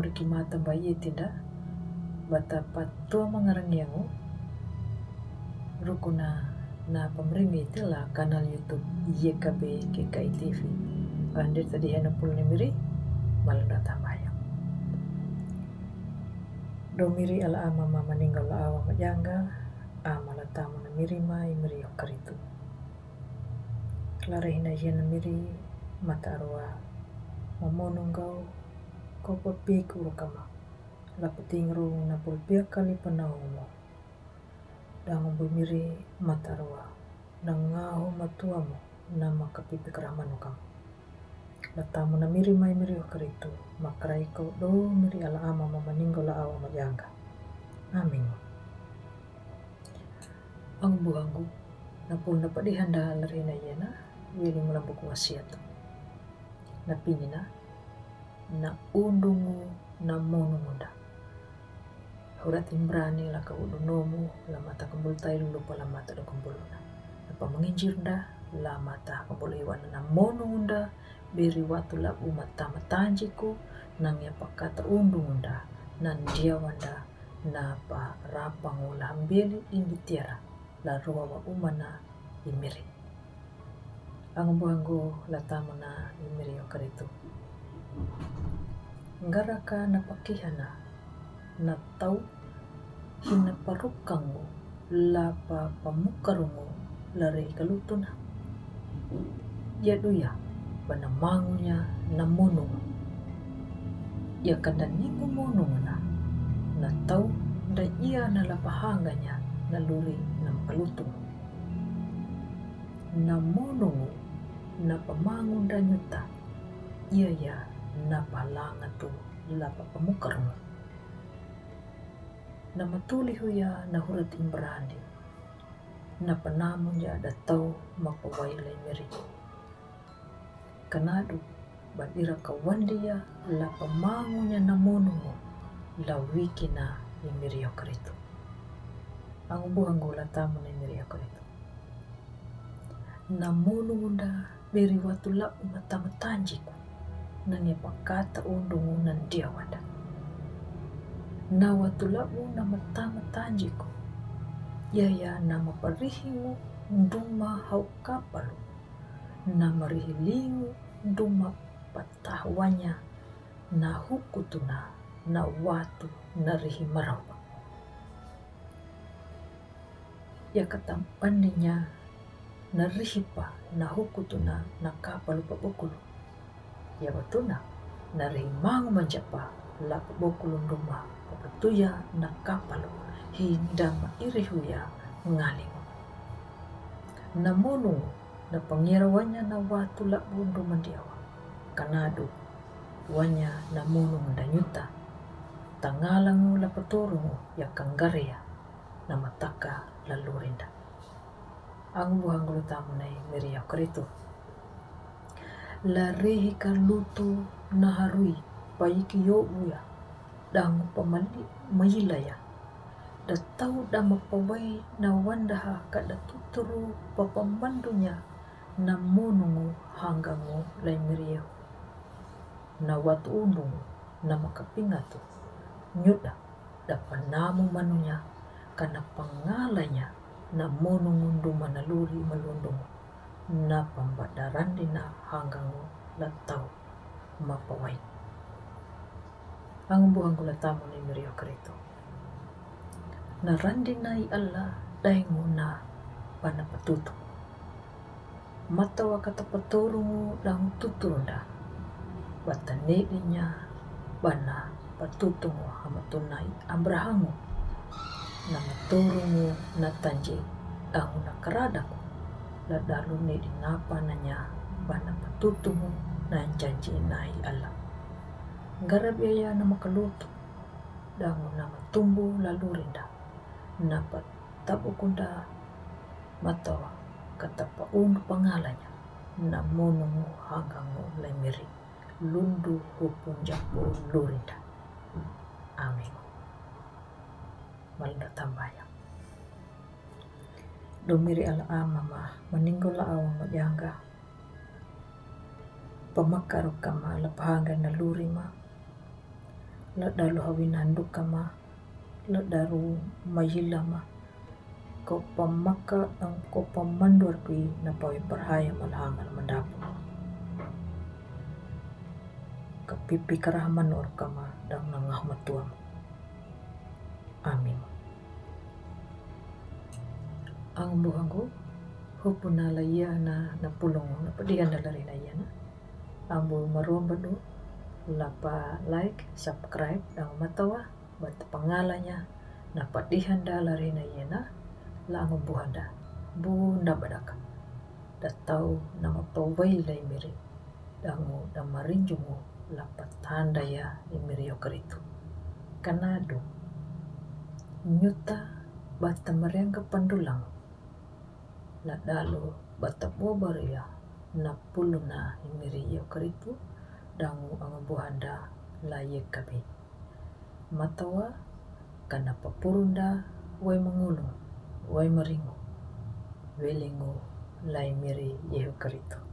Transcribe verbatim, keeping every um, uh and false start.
Ki mata ba ye tinda, bata patua mangarang yangu, rukuna na pamring ite la kanal YouTube Y K B K K I T V. Andir tadi hena pul ni miri, malanda tambayang. Do miri ala ama ma maninggal la awa majanga, ama la tamu na miri mai miri okaritu. Lara hina yena miri mata arwa mamonungau ko papiku rukama. La patingru na pulpia kali panaumu. Dangu bui miri mata arwa na ngahu matuamu na makapipi karamanukam. La tamu na miri mai miri okaritu, makrai ko do miri ala ama ma maninggal la awa majanga. Amin. Angu buhangu, na pul na padi handa lara hina yena, wili mulambuku wasiatu. Na pingina, na undungu na monungunda. Hurat Imbrani la ka udu nomu, la mata kumbul tai lulu pa la mata do kumbuluna. Na pamanginjirnda, la mata kumbul iwana na monungunda, biri watu labu mata matanjiku, nangya pakata undungunda, nandiawanda, na pa rapangu la hambeli indi tiara, la rua wa umana imiri. Angu buhangu la tamu na imiri okaritu. Ngaraka na pakihana, na tau, hina parukangu, la pa pamukarungu, la rei kalutuna. Ya duya, bana mangunya na monungu. Ya kanda ningu monunguna, na tau, da iya na la pahanganya, na luri, na makalutungu. Na monungu, na pamangu da nyuta, iya ya na palanga tu la papamukarungu. Na matulihu ya na Hurat Imbrani, na panamu ya da tau mapawai lai miri. Kanadu, ba ira kawandia la pamangunya na monungu, la wikina imiri okaritu. Angu buhangu la tamu na imiri okaritu. Na monungunda biri watu labu mata matanjiku, nangya pakata undungu nandiawanda. Na watu labu na mata matanjiku, yaya na maparihingu nduma hau kapalu, na marihilingu nduma patahwanya, na hukutuna, na watu, na rihi maraupa. Ya katam pandinya, na rihipa, na hukutuna, na kapalu pabukulu. Ya watuna, na rihi mangu manjapa, la pabukulu nduma, papatuya, na kapalu, hinda ma irihuya, ngalingu. Na monungu, na pangirawanya, na watu labu nduma ndiawa. Kanadu, wanya, na monungu da nyuta. Tangalangu la paturungu, ya kangarea, na mataka la lurinda. Angu buhangu la tamu na imiri okaritu. La rihi kalutu na harui, paiki yo uya, dangu pamali mailaya. Da tau da mapawai na wandaha kada tuturu papamandunya na monungu hangangu lai miri. Na watu undungu na makapingatu. Nyuda da panamu manunya, kana pangalanya na monungu nduma na luri malundungu, na pambadarandina hangangu la tau mapawai. Angu buhangu la tamu na imiri okaritu. Na randina i Allah daingu na bana patutu. Matawa kata paturungu dangu tuturunda. Bata nedinya bana patutungu hamatuna i Abrahangu. Na maturungu na tanji dangu na karadaku. La dalu nedi napa nanya bana patutungu na janji na i Allah. Garabia na makalutu. Dangu na matumbu la lurinda. Na patabukunda matawa kata paundu pangalanya. Na monungu hangangu lai miri. Lundu hupun japu lurinda. Amin. Malanda tambaya. Do miri ala ama ma maninggal la awa majanga. Pamakaru kama la pahanga na lurima. La dalu hawin handuk kama, la daru mayila ma, ko pamaka ang ko pamandur kui na pawi parhaya malhangal mandapu. Ka pipi karah manur kama dang nangah matuam. Amin. Ang buhangu, hupuna la iya na, na pulung, na padihan da lari na iya na. Ang bu maromba du, lapa like, subscribe, dang matawa, bat pangalanya, na padihan da lari na iya na, la ang buhanda, bunda badaka. Da tau nama pawai lai miri, dangu da marinjungu la patanda ya i miri yo karitu. Kanadu, nyuta bata marianga pandulang, la dalu bata bobaria na puluna i miri yo karitu, dangu ang buhanda la yekabi. Matawa, kana papurunda, wai mangulung, wai maringu, welingu, lai miri Yehu Karitu.